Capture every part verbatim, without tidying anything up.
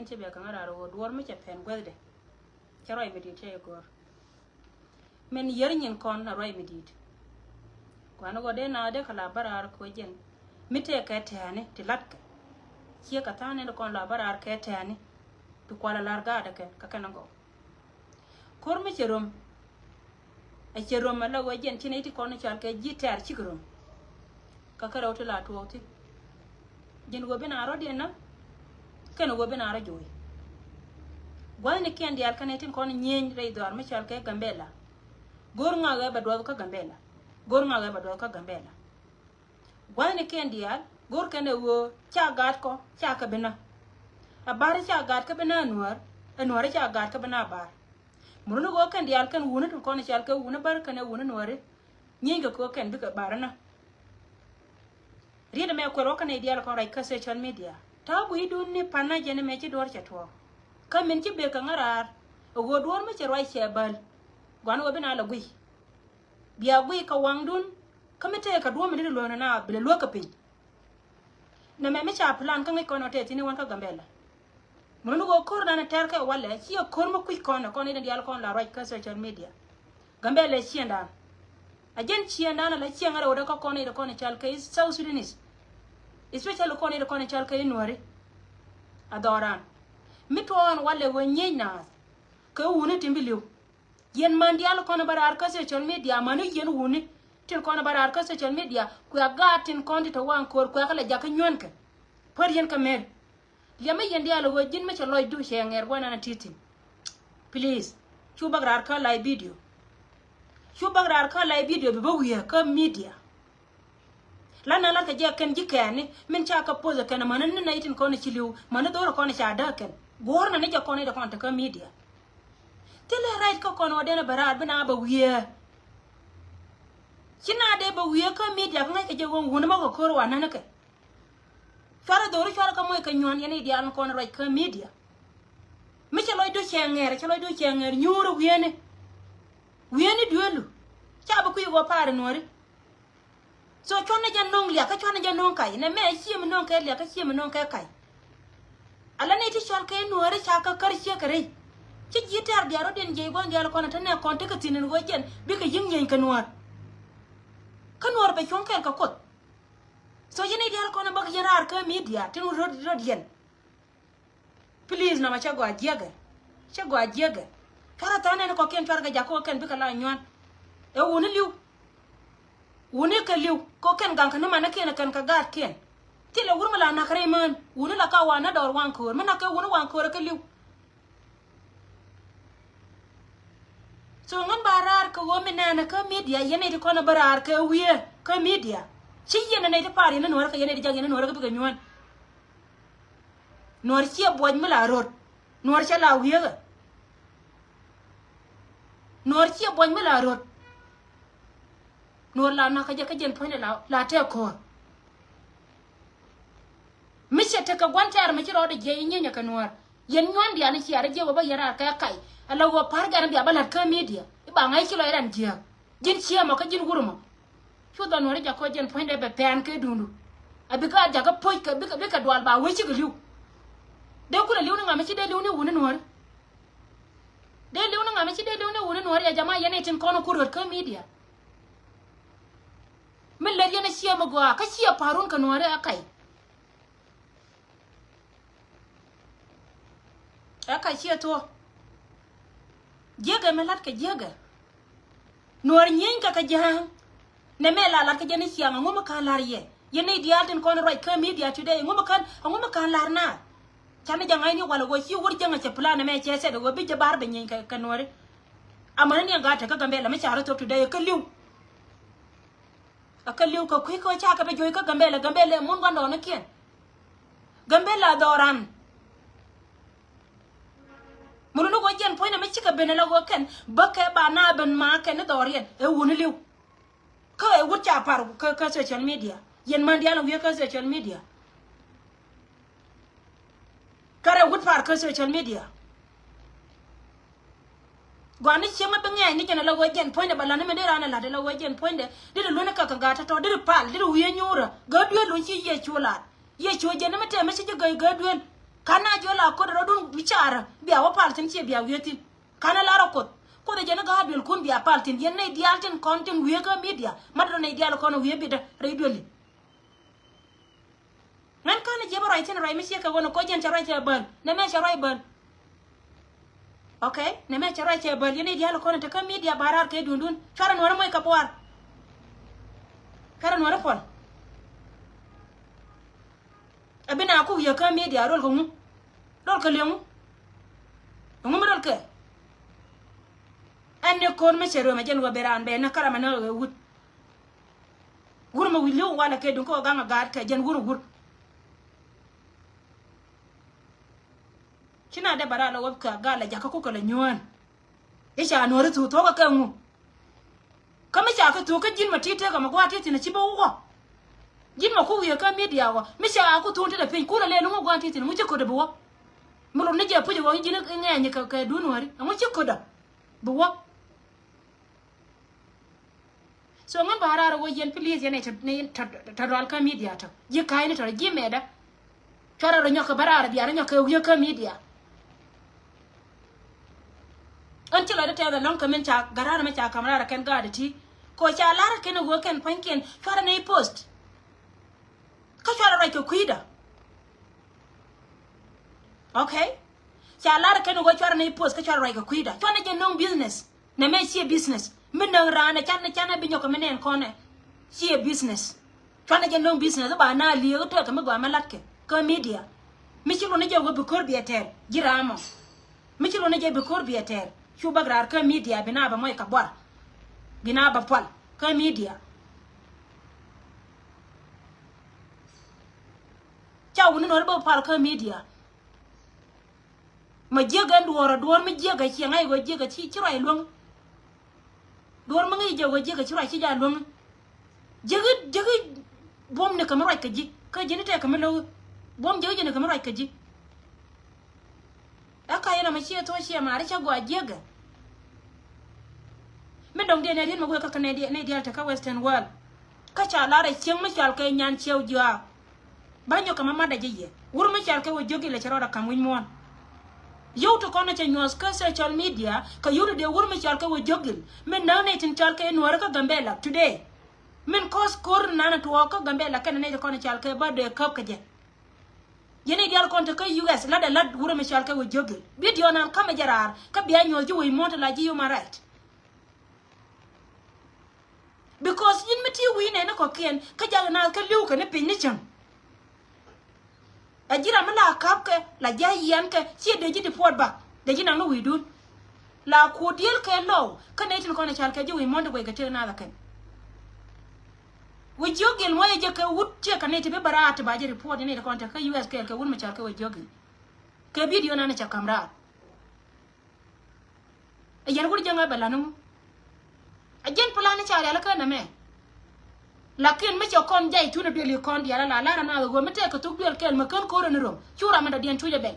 Ɛn cɛ bia kaŋa raar ɣöö duɔ̱ɔ̱r mi cɛ pɛn guäthdɛ. Cɛ ruac mi di̱i̱t cɛ yɛ gɔ̱r. Min yär nyin kɔn a ruac mi di̱i̱t. Gua̱n ɣöö dee na dee kɛ la bä raar kɛ ɣöö jɛn mi tëë kɛ tɛ̈ɛ̈ni ti la̱tkɛ. Ciɛ kɛ tha̱a̱ŋ ni kɔn la bä raar kɛ tɛ̈ɛ̈ni ti kual a la̱r gaatdɛ kɛn kä kɛn ɛ gɔw. Ko̱r mi cɛ röm. Ɛ cɛ röm ɛ la ɣöö jɛn ci nɛy ti kɔn i̱ cal kɛ ji̱ tɛ̈r cikɛ röm. Kä kärɛw ti la tuɔɔk thi̱n. Ji̱n ɣöö bi na rɔ̱diɛn na kɛn ɣöö bi na rɔ jo̱o̱c. Gua̱thnikiɛn diaal kä nɛy tin kɔn nyieny rɛy dhɔaar mi cal kɛ Gambɛla. Go̱r ŋa ɣɛ bɛ duɔth kä Gambɛla. Go̱r ŋa ɣɛ bɛ duɔth kä Gambɛla. Gua̱thnikiɛn diaal go̱r kɛn ɛ ɣöö ca gaatkɔ ca kɛ bi na. A ba̱r ca gaat kä bi na a nuäär, a nuäär ca gaat kä bi na a ba̱r. Muruni ɣöö kɛn diaal kɛn wuni tin kɔn i̱ cal kɛ wuni bär kɛn ɛ wuni nuääri. Nyieeny kɛ kɛ ɣöö kɛn bikɛ bar inɔ. Riet ɛmɛ kuɛl wä kä nɛy diaal kɔn ruac kä social media. Ta̱a̱ guiydun ni pa̱n na jɛn ɛmɛ ci duɔ̱ɔ̱r cɛ tuɔɔk. Kä min ci bek kɛ ŋa̱ raar ɛ ɣöö duɔ̱ɔ̱r mi cɛ ruac cɛ bäl. Gua̱n ɣöö bi na lɛ guiy. Bia guiy kɛ waŋdun kä mi tëëkɛ duɔ̱ɔ̱p mi dee luäk ni na bi lɛ luäk kɛ piny. Nɛmɛ mi ca plan kä ŋäc kɔn ɔ tɛth thi̱n i̱ wän kä Gambɛla. Mun ni ɣöö ko̱r dan ɛ tɛr kɛ walɛ ciɛ ko̱r mi kui̱c kɔn ɛ kɔn i̱ diaal kɔn la ruac kä social media. Gambɛla ciëŋdan. A jɛn ciëŋdan ala ciëŋ a rɛwdɛ kä kɔn i̱ kɔn i̱ cal kɛ i̱ South Sudanese. Especially kɔn i̱ kɔn i̱ cal kɛ i̱ nuääri. A dhɔran mi tuɔɔk ɛn walɛ ɣöö nyiec naath kɛ wuni tin bi li̱w. Yɛn man diaal kɔn bä raar kä social media, mani yɛn wuni tin kɔn bä raar kä social media, kuɛ gaat tin kɔn ti te waŋ ko̱r kuɛ kä lɛ jakä nyuänkɛ. Pär yɛn kä mer. Liɛmɛ yɛn diaal ɣöö ji̱n mi cɛ lɔcdu cɛ ŋɛr guanan a ti̱ti̱n. Please, cu bäk raar kä live video. Cu bäk raar kä live video bi bä wiee kä media. Lan na lat kɛ jɛ kɛn ji̱ kɛɛni min ca kɛ poth kɛn amäni ni nɛy tin kɔn ci li̱w mäni dho̱r kɔn ca däk kɛn. Guɔ̱r na ni jɛ kɔn i̱ dee kɔn te kä media. Thilɛ right kä kɔn wä den a bɛ raar bi na bɛ wiee. Ci na dee bɛ wiee kä media kä ŋäc kɛ jɛ ɣöö wuni mɔ kɛ ko̱r wa nani kɛ. Cuarɛ dho̱ri cuarɛ kä moc kɛ nyuan yɛn i̱ diaal kɔn ruac kä media. Mi cɛ lɔcdu cɛ ŋɛr, cɛ lɔcdu cɛ ŋɛr nyuurä wieni. Wieni duelu. Ca bi kui̱ wä paari nuɔri. So cuɔn ni jɛ no̱o̱ŋ liak kä cuɔn ni jɛ no̱o̱ŋ kac. Nɛ mɛ ciɛ mi no̱o̱ŋ kɛ liak kä ciɛ mi no̱o̱ŋ kɛ kac. Ala ni ti cɔal kɛ nuɔri ca kä kär ciek kɛ rɛy. Ci ji̱ tɛ̈r bia rɔ̱diɛn jiɛc gua̱n diaal kɔn te nɛ kɔn tekɛ thi̱n in ɣöö jɛn bikɛ yi̱ŋ nyieny kɛ nuɔr. Kä nuɔr bɛ cuɔ̱ŋ kɛɛl kɛ Kuoth. So yɛn i̱ diaal kɔn bäk yɛn raar kä media tin rɔ̱diɛn. Please nɔmɔ cä gɔaa jiäkɛ. Cä gɔaa jiäkɛ. Cuarɛ tha̱a̱ŋ nɛn kɔkiɛn cuarɛ kɛ jakä kɛn bikɛ la nyuan. Ɛ wuni li̱w. Wuni kɛ li̱w kɔkiɛn gaŋ kɛ ni manikiɛn kɛn kɛ gaatkiɛn. Thilɛ wur mi la nak rɛy mään wuni la ka wa na dɔɔr waŋ köör mi nak kɛ wuni waŋ köör kɛ li̱w. So ŋän ba raar kɛ ɣöö mi nɛɛnɛ kä media yɛn nɛy ti kɔn bä raar kɛ wiee kä media. Ci yɛn nɛy ti pa̱a̱r yɛn ni nuɔ̱ɔ̱rä kɛ yɛn nɛy ti jak yɛn ni nuɔ̱ɔ̱rä kɛ bikɛ nyuään. Nuɔ̱ɔ̱r ciɛ buɔc mi la röt. Nuɔ̱ɔ̱r cɛ la wiee kɛ. Nuɔ̱ɔ̱r ciɛ buɔc mi la röt. Nuɔ̱ɔ̱r la nakä jɛ kä jɛn puɔ̱nydɛ la, la tɛk ko̱o̱r. Mi cɛ tekɛ gua̱n tɛɛr mi ci rɔɔdɛ jiɛc i̱ nyieny ɛ kɛ nuäär. Yɛn nyuan diaal i̱ ciaar i̱ jiɛk wä bä yɛn raar kɛ kac. Ala ɣöö pa̱r gɛn bia bä la̱t kä media i̱ ba ŋa̱c ci lɔc rɛn jiääk. Ji̱n ciɛ mɔ kä ji̱n wurumɔ. Cu dhɔn nuɔ̱ɔ̱r i̱ jak kɔ jɛn puɔ̱nydɛ bɛ pɛn kɛ duundu. A bikɛ a jakä po̱c kɛ bikɛ, bikɛ dual ba wec cikɛ li̱w. Dee kulɛ li̱w ni ŋa̱m i̱ ci dee li̱w ni wuni nuɔ̱ɔ̱ri. Dee li̱w ni ŋa̱m i̱ ci dee li̱w ni wuni nuɔ̱ɔ̱ri ya jama yɛn i̱ tin kɔn i̱ kur ɣöt kä media. Mi lät yɛn i̱ ciɛ mi gɔaa kä ciɛ pa̱run kɛ nuɔ̱ɔ̱ri a kac. Ɛ ka ciɛ thuɔ̱k. Jiäkɛ mi la̱t kɛ jiäkɛ. Nuɔ̱ɔ̱r nyieeny kɛ kɛ jiääŋ. Nɛ mɛ la la̱t kɛ jɛ ni ciaŋ ɛŋu mi ka̱n la̱r yɛ. Yɛn ni diaal tin kɔn ruac kä media today ɛŋu mi ka̱n, ɛŋu mi ka̱n la̱r na. Canɛ jɛ ŋa̱cni walɛ ɣöö ci wur jäŋ a cɛ plan nɛ mɛ cɛ sɛt ɣöö bi jɛ bar bɛ nyieeny kɛ, kɛ nuɔ̱ɔ̱ri. Amäni ni ɛn gaat te kä Gambɛla mi ca rɔ thop today kä li̱w. A kä li̱w kɛ kui̱ kä ca kɛ bɛ juɔ̱c kä Gambɛla, Gambɛla mun gua̱ndɔɔŋnikiɛn. Gambɛla dhɔran. Mun ni ɣöö jɛn puɔ̱nydɛ mi cikɛ ben ala ɣöö kɛn bä kɛ ba na ben ma kɛn ni dhɔriɛn ɛ wuni li̱w. Kä ɛ wut ca par kä, kä social media. Yɛn man diaal wiee kä social media. Kärɛ wut par kä social media. Gɔaa ni cieŋ mi bi ŋɛɛc ni jɛn ala ɣöö jɛn puɔ̱nydɛ ba la̱t ni mi dee raan ɛ la̱t ala ɣöö jɛn puɔ̱nydɛ. Deri luäni kɛ kɛ gaat tɔ̱tɔ̱, deri pal, deri wiee nyuurä. Gäätduëël luny ci Yecu la̱t. Yecu jɛn ni mi tɛm mi ci ji̱ gäy gäätduëël. Ka̱n a jiö la ko̱t rɔ̱dun wi̱caarä bia wä pal thi̱n ciɛ bia wiee thi̱n. Ka̱n a lar ɔ Kuoth. Kuoth ɛ jɛn i̱ ga̱a̱r duël kun bia pal thi̱n. Yɛn nɛy diaal tin kɔn tin wiee kä media. Mat rɔ nɛy diaal kɔn wiee bitdä rɛy duëli. Ŋän ka̱n a jiɛ bä ruac thi̱n ruac mi ciɛ kɛ wä ni kɔ jɛn cɛ ruac cɛ bäl. Nɛ mɛ cɛ ruac bäl. Okay, nɛ mɛ cɛ ruac cɛ bäl yɛn i̱ diaal kɔn te kä media ba raar kɛ dundun. Cuarɛ nuɔ̱rä moc kɛ buar. Cuarɛ nuɔ̱rä puɔl. Ɛ bi na ku wiee kä media rol kɛ ŋu? Rol kɛ liŋ ŋu? Ŋu mi rol kɛ? Ɛn ni ko̱r mi cɛ röm ɛ jɛn wä ben raan bɛ ni karamɛ ni ɣɛ wut. Wur mɛ wi̱i̱ li̱w walɛ kɛ duŋ kä ɣä gaŋ ɛ gaat kɛ jɛn wur wur. Ci na dee bɛ raa lɛ wä kɛ gaa lɛ jakä kukɛ lɛ nyuään. I̱ ca nuɔ̱ɔ̱ri thuuk thuɔ̱kä kɛ ŋu? Kä mi ca kɛ thuuk kä ji̱n mɛ ti̱i̱ tëëkä mɛ gua̱a̱ ti̱i̱ thi̱n ɛ ci bä wä. Ji̱n mɛ ku wiee kä media wä mi ca ku thuun tetdɛ piny kulɛ lɛl ŋu gua̱a̱ ti̱i̱ thi̱n ŋu ci kötdɛ bi wä. Mi lot ni jɛ puc ɛ wä ji̱n i̱ ŋɛɛny kɛ kɛ duun nuɔ̱ɔ̱ri ɛŋu ci kötdɛ bi wä. So ŋän ba raar ɛ wä yɛn please yɛn ɛ tɔ rual kä media tɔ ji̱ ka̱a̱cni tɔ ji̱ mɛɛdä. Cuarɛ rɔ nyɔk kɛ bä raar ɛ bia rɔ nyɔk kɛ wiee kä media. Ɣän ci lɔcdä tɛth ɛlɔ̱ŋ kɛ min ca gat raar mi ca ka̱m raar ɛ kɛn gaat ɛ ti. Kɛ ɣöö ca lar ɛ kɛn ɛ ɣöö kɛn pua̱nykiɛn cuarɛ nɛy post. Kä cuarɛ ruac kɛ kui̱dä. Okay. Ca lar ɛ kɛn ɛ ɣöö cuarɛ nɛy post kä cuarɛ ruac kɛ kui̱dä cuarɛ jɛ nöŋ business. Nɛ mɛ ciɛ business mi näk raan ɛ can ɛ can ɛ bi nyɔk kɛ mi nɛn kɔnɛ. Ciɛ business. Cuanɛ jɛ nöŋ business ba na liek tɔt kɛ mi gɔaa mi latkɛ kä media. Mi ci luni jɛ wä bi ko̱r biɛ tɛɛr ji̱ raamɔ. Mi ci luni jɛ bi ko̱r biɛ tɛɛr cu bäk raar kä media bi na bɛ mɔc kɛ buar. Bi na bɛ pual kä media. Ca wuni nɔri bä pual kä media. Ma jiäk ɛn duɔ̱ɔ̱r ɛ duɔ̱ɔ̱r mi jiäk ɛ ciɛ ŋa̱c ɣöö jiäk ɛ ci ci ruac luäŋ. Duɔ̱ɔ̱r mi ŋäc jɛ ɣöö jiäk ɛ ci ruac ci jaa luäŋ. Jiäk i̱ jiäk i̱ buɔ̱m ni kɛ mi ruac kɛ ji̱ kä ji̱n i̱ tɛk kɛ mi lo̱k i̱ buɔ̱m jiäk i̱ ji̱n ni kɛ mi ruac kɛ ji̱. Ɛ ka yɛn ɛ ma ciɛ thuɔ̱c ciɛ maari cä gɔaa jiäk ɛ. Mi dɔ̱ŋ diɛn ɛ riet mi wee kä kɛ nɛy diaal te kä Western world. Kä ca lar ɛ cieŋ mi cɔal kɛ nyan ciɛw jiɔak. Ba nyɔk kɛ ma matdɛ jɛ yɛ wur mi cɔal kɛ wä jiök ilɛ cɛ rɔɔdɛ ka̱m wi̱c muɔ̱ɔ̱n. Yio̱w ti kɔn ɛ cɛ nyuɔ̱th kä social media kɛ yio̱w ti dee wur mi cɔal kɛ wä jiök il min näk nɛy tin cɔal kɛ nuääri kä Gambela today. Min kɔs ko̱r nanɛ tuɔɔk kä Gambela kɛnɛ nɛy ti kɔn ɛ cɔal kɛ bä dee käp kɛ jɛ. Yɛn i̱ diaal kɔn te kä U S latdɛ lat wur mi cɔal kɛ wä jiök il bidio nan ka̱mɛ jɛ raar kä bia nyuɔ̱th ji̱ wec muɔ̱ɔ̱n ti la ji̱ human right. Because yin mi ti wi̱i̱ nɛn ni kɔ̱kiɛn kä jak naath kä li̱w kɛ ni piny ni cäŋ. Ɛ ji̱ ram mi la ka̱pkɛ la ji̱ a yiɛnkɛ ciɛ dee ji̱ deport back dee ji̱ naŋ ni wi̱i̱dun. La kuut diël kɛ lɔw kä nɛy tin kɔn ɛ cal kɛ ji̱ wi̱i̱ muɔ̱n ti guɛc kɛ tëk naath ɛ kɛn. Wi̱i̱ jiök gil muɔc ɛ jɛ kɛ wut ciɛ kɛ nɛy ti bi bä raar ti ba ji̱ deport ni nɛy ti kɔn te kä U S kɛɛl kɛ wut mi cal kɛ wi̱i̱ jiök gil. Kɛ bidio nan ɛ cɛ ka̱m raar. Ɛ yɛn wut jɛ ŋa̱ bɛ la̱t ni ŋu. Ɛ jɛn plan ni ca rial kä nɛmɛ. Lakin mi cɛ kɔn jay cunɛ duel i̱ kɔn diaal ala lar anath ɣöö mi tɛk kɛ thuk duel kɛl mi kän ko̱r ɛn rom cu ram mi dɔ̱diɛn cuc ɛ bɛl.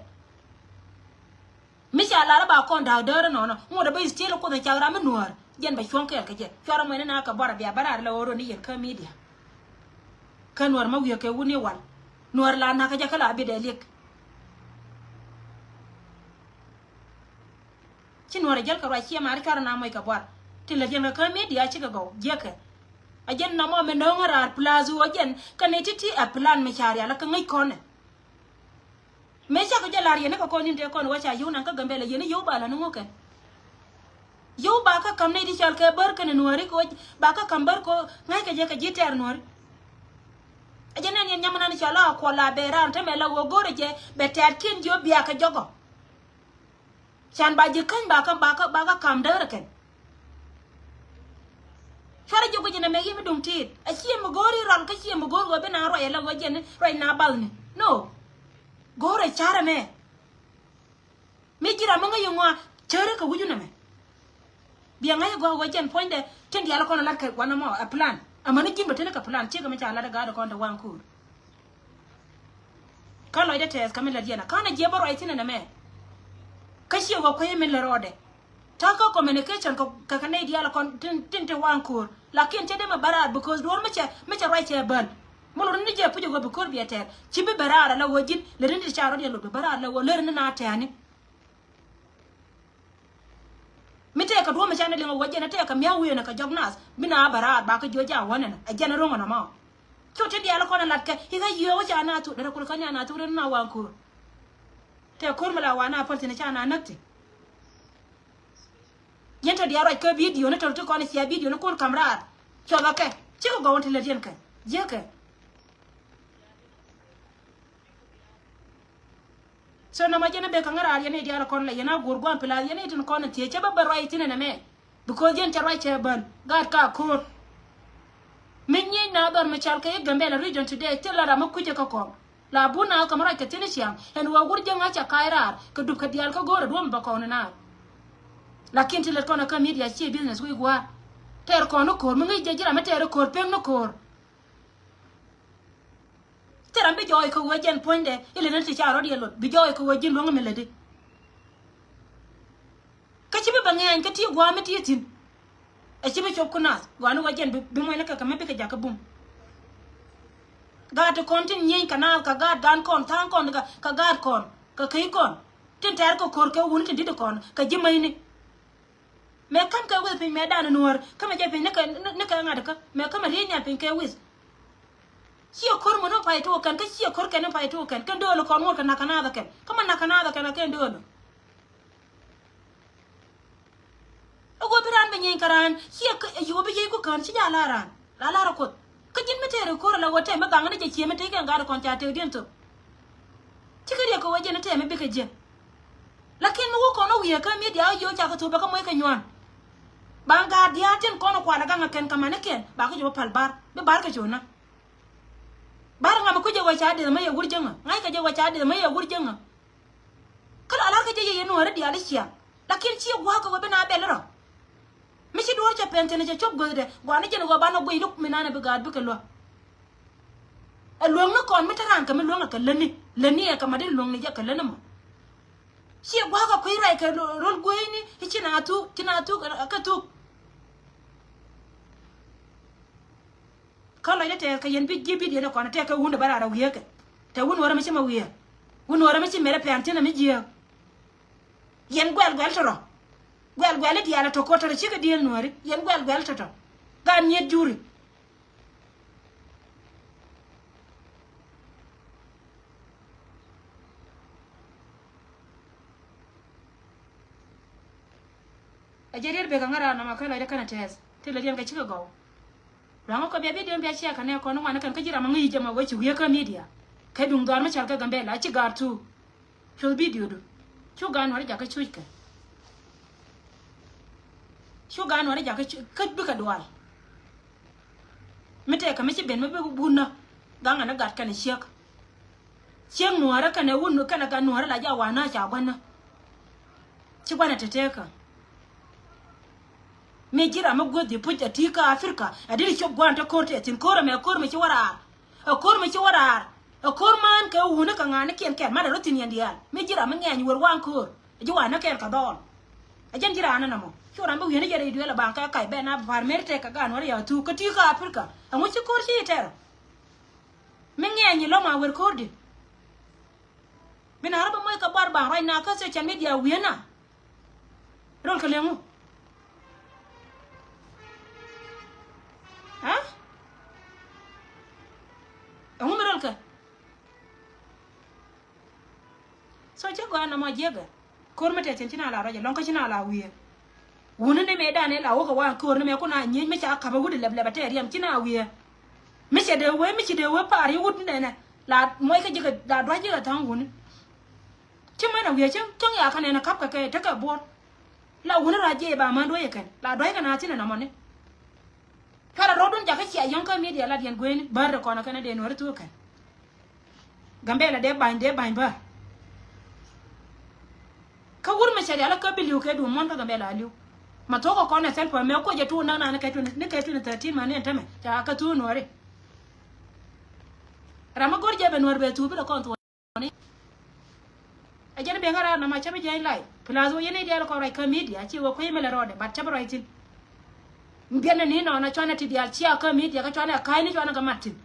Mi ca lar ɛ ba kɔn da̱a̱k däär ɛnɔnɔ ŋot ɛ bä i̱ still kuoth ɛ cak ram mi nuäär jɛn bɛ cuɔ̱ŋ kɛɛl kɛ jɛ cuarɛ muɛn ɛn a kɛ buar ɛ bia bä raar lɛ ɣöö rɔ ni yɛn kä media. Kä nuäär ma wiee kɛ wun i̱ wal nuäär la na̱k kä jɛ kä la bi dee liek. Ci nuɔ̱ɔ̱r ɛ jäl kɛ ruac ciɛ maari cuarɛ na moc kɛ buar. Ti lät yɛn kɛ kä media cikɛ gɔw jiäkɛ. A jɛn nɔmɔ mɛ no̱o̱ŋ a raar plus ɣöö jɛn kɛ ni ti̱ti̱ ɛ plan mi ca rial kä ŋäc kɔnɛ. Mëë cakɔ jɛ la̱r yɛn ni kɛ kɔn in tëë kɔn wä ca yio̱w naŋ kä Gambɛla yɛn ni yio̱w ba la̱r ni ŋukä. Yio̱w ba kä ka̱m nɛy ti cɔal kɛ bär kɛnɛ nuääri kɛ wä ba kä ka̱m bär kɛ ŋa̱ckɛ jɛ kɛ ji̱ tɛɛr nuääri. A jɛ nɛn yɛn nyam nan cɔal a kuɔl a bɛ raar tämɛ la ɣöö go̱rɛ jɛ bɛ tɛɛr kiɛn jiö bia kɛ jɔkɔ. Can ba ji̱ käny ba kä ba kä ba kä ka̱m däärä kɛn. Cuarɛ ji̱ guic ɛn ɛmɛ yiëë mi duŋ ti̱i̱t a ciɛ mi go̱o̱r i̱ rɔl kä ciɛ mi go̱o̱r ɣöö bi na ruac ɛlɛ ɣöö jiɛn ruac na bathni. No. Go̱o̱r ɛ carɛ mɛ. Mi ji̱ ram mi ŋäc iŋua cärä kɛ wi̱cun ɛmɛ. Bia ŋa̱c ɛ gɔaa ɣöö jɛn puɔ̱nydɛ tin diaal kɔn ɛ la̱t kɛ wanɛ mɔ ɛ plan. Amäni ji̱n bɛ teni kɛ plan ciekɛ mi ca la̱t ɛ ga̱a̱dɛ kɔn te waŋ kuur. Kä lɔcdɛ tɛɛth kɛ mi lät yɛn ɛ ka̱n ɛ jiɛ bä ruac thi̱n ɛn ɛmɛ. Kä ciɛ ɣöö kuecä min lät rɔɔdɛ. Ta̱kä communication kɛ kɛ nɛy diaal kɔn tin tin te waŋ kuur. Lakin cɛ dee mɛ bä raar because duɔ̱ɔ̱r mi cɛ mi cɛ ruac cɛ bäl. Mi lot ni jɛ puc ɛ ɣöö bi ko̱r biɛ tɛɛr. Ci bi bɛ raar ala ɣöö ji̱n lät ni ti ca rɔ̱diɛn lot bi bɛ raar ala ɣöö lät ni na tɛɛni. Mi tɛɛkɛ duɔ̱ɔ̱p mi ca ni liŋ ɛ ɣöö jɛn ɛ tɛɛkɛ mia̱ wi̱i̱ ɛn ɛ kɛ jɔk naath bi na bɛ raar bakɛ jiök jɛ a wäni ɛnɛ ɛ jɛn ɛ ro̱ŋ ɛn ɛmɔ. Cu ti diaal kɔn ɛ lat kɛ i̱ kä yiëë wä ca naath thuk derɛ kul kä ni a naath thuk ren na waŋ ko̱r. Tɛɛ ko̱r mi la wa na päl thi̱n ca na näk thi̱n. Yɛn tɔ diaal ruac kä bidio ni tɔ ti kɔn cia bidio ni kun kam raar. Cuɔth akɛ cikɛ gɔw ti lät yɛn kɛ jiäkɛ. So nɔmɔ jɛn a bek kä ŋäraar yɛn i̱ diaal kɔn la yɛn a guur guam pilath yɛn i̱ tin kɔn in thiec cä bä bä ruac thin ɛn ɛmɛ. Because yɛn cɛ ruac cɛ bän gaat ka ko̱r. Mi nyiec na dhɔr mi cal kɛ i̱ Gambela region today thil la ram mi kucä kä kɔn. La bun na kä mi ruac kɛ thin i̱ ciaŋ ɛn ɣöö wur jäŋ a ca ka̱a̱c raar kɛ dup kɛ diaal kä go̱o̱r ɛ duɔ̱m bä kɔn in naar. Lakin ti lät kɔn ɛ kä media ci business wi̱i̱ gua̱a̱r. Tɛɛr kɔn ni ko̱r mi ŋi̱i̱c jɛ ji̱ ram mi tɛɛr i̱ ko̱r pek ni ko̱r. Thil ram bi jɔɔc kɛ ɣöö jɛn puɔ̱nydɛ ilɛ ni ti ca rɔ̱diɛn lot bi jɔɔc kɛ ɣöö ji̱n luäŋ mi lätdi. Kä ci bi bɛ ŋɛɛny kä ti gua̱a̱m mi ti thi̱n. Ɛ ci bi cop ku naath gua̱a̱ni ɣöö jɛn bi muɔ̱ny ni kɛ kɛ mi bikɛ jakä bum. Gaat ti kɔn tin nyieny kɛ naath kɛ gaat gan kɔn tha̱a̱ŋ kɔn kɛ gaat kɔn kɛ key kɔn tin tɛɛr kɛ ko̱r kɛ wuni tin di̱t kɔn kɛ ji̱ mäcni. Mɛ käm kɛ wi̱th piny mɛ dan nuɔ̱ɔ̱r kämɛ jɛ piny ni kɛ ni kɛ ŋa̱t kä mɛ kämɛ riey nhial piny kɛ wi̱th. Ciɛ ko̱r mɔni pay tuɔɔk kɛn kä ciɛ ko̱r kɛn in pay tuɔɔk kɛn kɛn dööl kɔn ŋuɔ̱t kɛ nakä naath kɛn kä mɛ nakä naath kɛn a kɛn dööl. Ɛ guɔ bi raan bi nyieeny kä raan ciɛ kä ɛ yuɔ bi yiey ku kään ci jaa la̱r raan la la̱r ɛ kuoth. Kä ji̱n mi tɛɛr ɛ ko̱r ala ɣöö tɛm mi gaŋ ni jɛ ciɛ mi tëëk kɛn gaat kɔn ca tëëk diɛn thok. Cikɛ riɛk kɛ ɣöö jɛn ɛ tɛm mi bikɛ jiɛn. Lakin mi wä kɔn ɔ wiee kä media ɔ yiëë ɔ ca kɛ thop bɛ kä moc kɛ nyuan. Ba ŋa̱a̱t diaal tin kɔn ɔ kual ɛ gaŋ ɛ kɛn kɛ manikiɛn ba kä jɛ bä pal bar bi bar kɛ cona. Bar ŋa mi kucɛ wä ca deth mä yɛ wur jäŋä ŋa̱ckɛ jɛ wä ca deth mä yɛ wur jäŋä. Kä la lar kä jɛ yɛ yɛ nuɔ̱ɔ̱ri diaal i̱ ciaŋ. Lakin ci gua̱a̱k kɛ wä bi na bɛl rɔ. Mi ci duɔ̱ɔ̱r cɛ pɛn thi̱n cɛ cop guäthdɛ gua̱a̱ni jɛn ɛ wä banɛ guiy ni mi nanɛ bi gaat bikɛ luäk. Ɛ luäŋni kɔn mi te raan kɛ mi luäŋɛ kɛ lätni lätni ɛ kɛ ma di luäŋni jɛ kɛ lätni mɔ. Ciɛ gua̱a̱k ɛ kui̱ ruac kɛ rol gueyni i̱ ci na thuk ci na thuk ɛ kɛ thuk. Kä lɔcdä tɛɛth kɛ yɛn bi ji̱ bidiɛn ɛ kɔn ɛ tɛɛk kɛ wundɛ bä raar ɛ wiee kɛ tɛ wun wärä mi ci mɛ wiee. Wun wärä mi ci mɛrɛ pɛn thi̱n ɛ mi jiääk. Yɛn guɛl guɛl tɔrɔ. Guɛl guɛl i̱ diaal ɛ tɔ̱ ko̱r tɔrɔ cikɛ dieel nuääri yɛn guɛl guɛl tɔ̱tɔ̱. Gaat nyiet juri. Ɛ jɛ riet bekɛ ŋära nɔmɔ kä lɔcdä kɛnɛ tɛɛth ti lɛ diɛn kɛ cikɛ gɔw. Luaŋä kɔ bia bidion bia ciɛ kɛ nɛ kɔn ŋuan kɛn kä ji̱ ram aŋi̱i̱c jɛ mɔ wee ci wiee kä media. Kɛ duŋ dhɔr mi cal kɛ Gambela ci gaar thuk. Cuth bidio du. Cu gaan wari jakä cuc kɛ. Cu gaan wari jakä cuc kä bikɛ dual. Mi tɛkɛ mi ci ben mi bi wunä. Gaŋɛ ni gat kɛn ciek. Ciek nuɔrä kɛnɛ wun kɛnɛ gat nuɔrä la ja wanä ca guanä. Ci guanɛ tɛtɛkä. Mi ji̱ ram mi guäth ji̱ puc a ti kä Africa a diri cop guan te ko̱r tɛ thin ko̱r ɛmɛ ko̱r mi ci wä raar. Ɛ ko̱r mi ci wä raar. Ɛ ko̱r man kɛ wuni kɛ ŋa̱a̱nikiɛn kɛn man ɛ rɔ thi̱n yɛn diaal mi ji̱ ram mi ŋɛ̈ny wër waŋ ko̱r. Ɛ ji̱ wanä kɛn kɛ dhɔɔl. Ɛ jɛn ji̱ ran ɛn ɛmɔ cu ram bi wi̱i̱n ɛ jɛ rɛy duëël ɛ baŋ kɛ kac bɛn a pa̱r mer tɛk kɛ gan wär yɛ thuk kä ti kä Africa. Ɛŋu ci ko̱r ci tɛr. Mi ŋɛ̈ny lɔm a wër ko̱r di. Bi na rɔ bä moc kɛ buar baŋ ruac na kä social media wi̱i̱n a. Rol kɛ leŋu. Ha? Ɛŋu mi rol kɛ? So cä gɔaa nɔmɔ jiäkɛ. Ko̱r mi tɛth cin ci na la ruac ɛlɔ̱ŋ kä ci na la wiee. Wuni ni mëë danɛ la wä kɛ wa ko̱r ni mëë kun a nyiec mi ca ka̱pä wut lɛp lɛp a tɛɛr yɛm ci na wiee. Mi cɛ dee wee mi ci dee wee pa̱a̱r yi wut nɛnɛ la muɔc kä ji̱kɛ la dua̱c ji̱kɛ tha̱a̱ŋ wuni. Ci män a wiee cäŋ cäŋ ya kä nɛn a ka̱p kɛ kɛ tekɛ buɔ̱ɔ̱r. La wuni ruac jiɛ ba män duɔ̱c ɛ kɛn la dua̱c kɛ na thin ɛ nɔmɔni. Cuarɛ rɔɔdun jakä cia yɔ̱ŋ kä media lat yɛn gueyni bär rɛ kɔn a kɛn a dee nuɔri thuk ɛ kɛn. Gambela dee bany dee bany bär. Kä wur mi cɛ rial kä bi li̱w kɛ duun muɔ̱n kä Gambela a li̱w. Ma thuɔ̱k kɛ kɔn ɛ thil pɔ mɛ kuɔ jɛ tuun nak na ni kɛ twenty ni kɛ twenty thirteen ma ni ɛn tämɛ ca kä thuk nuɔri. Ram mi go̱r jɛ bɛ nuɔr bɛ thuk bi lɛ kɔn thuɔ̱k. Ɛ jɛn ben ɣän raar nɔmɔ cä bi jiɛny lay. Plus wä yɛn i̱ diaal kɔn ruac kä media ci wä kui̱ mi lɛ rɔɔdɛ but cä bi ruac thi̱n. Biɛn ni nɔɔnɔ cuanɛ ti diaal cia kä media kä cuanɛ ka̱a̱cni cuanɛ kɛ mat thi̱n.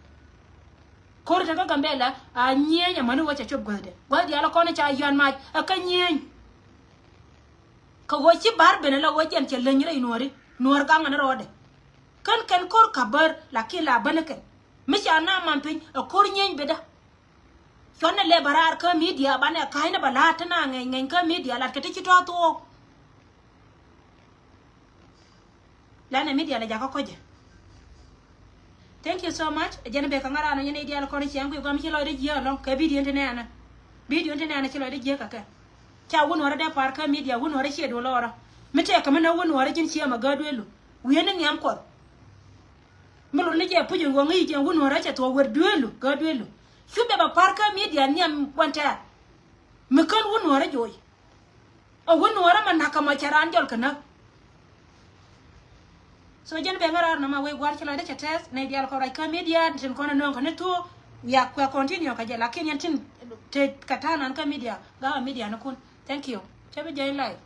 Ko̱r te kä Gambɛla a nyieny amäni ɣöö cɛ cop guäthdɛ. Guäth diaal kɔn ca yian mac ɛ kä nyieny. Kɛ ɣöö ci ba̱r ben ala ɣöö jɛn cɛ leny rɛy nuɔ̱ɔ̱ri. Nuɔ̱ɔ̱r gaŋ ni rɔɔdɛ. Kän kɛn ko̱r ka bär lakin la bäni kɛn. Mi ca na man piny ɛ ko̱r nyieny bedä. Cuɔn ni lɛ bä raar kä midia banɛ ka̱cnɛ bä la̱a̱t ti na ŋɛny ŋɛny kä midia lat kɛ ti ci tɔ̱ thuɔɔk. Lanɛ midia lɛ jakä kɔcɛ. Thank you so much. Jɛn bɛ kä ŋa̱ raan ɔ nyɛn i̱ diaal kɔn i̱ ciaŋ kui̱ guam ci lɔcdä jiääk ɛlɔ̱ŋ kɛ bidio in ti nɛɛnä. Bidio in ti nɛɛnä ci lɔcdä jiääk kɛ kɛ. Ca wun wärä dee pa̱a̱r kä midia wun wärä ciɛ duɔl ɔɔrä. Mi tɛɛk kɛ mi nä wun wärä ji̱n ciɛ mɛ gääduëlu. Wi̱i̱ ni nhiam kuɔth. Mi lot ni jɛ puc in wä ŋi̱i̱c jɛ wun wärä cɛ thuɔ̱k wër duëlu gääduëlu. Cu bɛ bɛ pa̱a̱r kä midia nhiam gua̱n tɛɛr. Mi kän wun wärä joc. A wun wärä ma na̱k kä ma cɛ raan jɔl kä näk. So jɛn bɛ ŋäraar nɔmɔ wee gua̱r ci lɔcdä cɛ tɛth nɛy diaal kɔn ruac kä midia tin kɔn ɛ nööŋ kä ni thuɔ̱k. Wiak kuɛ continue kä jɛ lakin yɛn tin te kä ta̱a̱ nan kä midia ga̱a̱ midia ni kun. Thank you. Cɛ bi jɛ in live.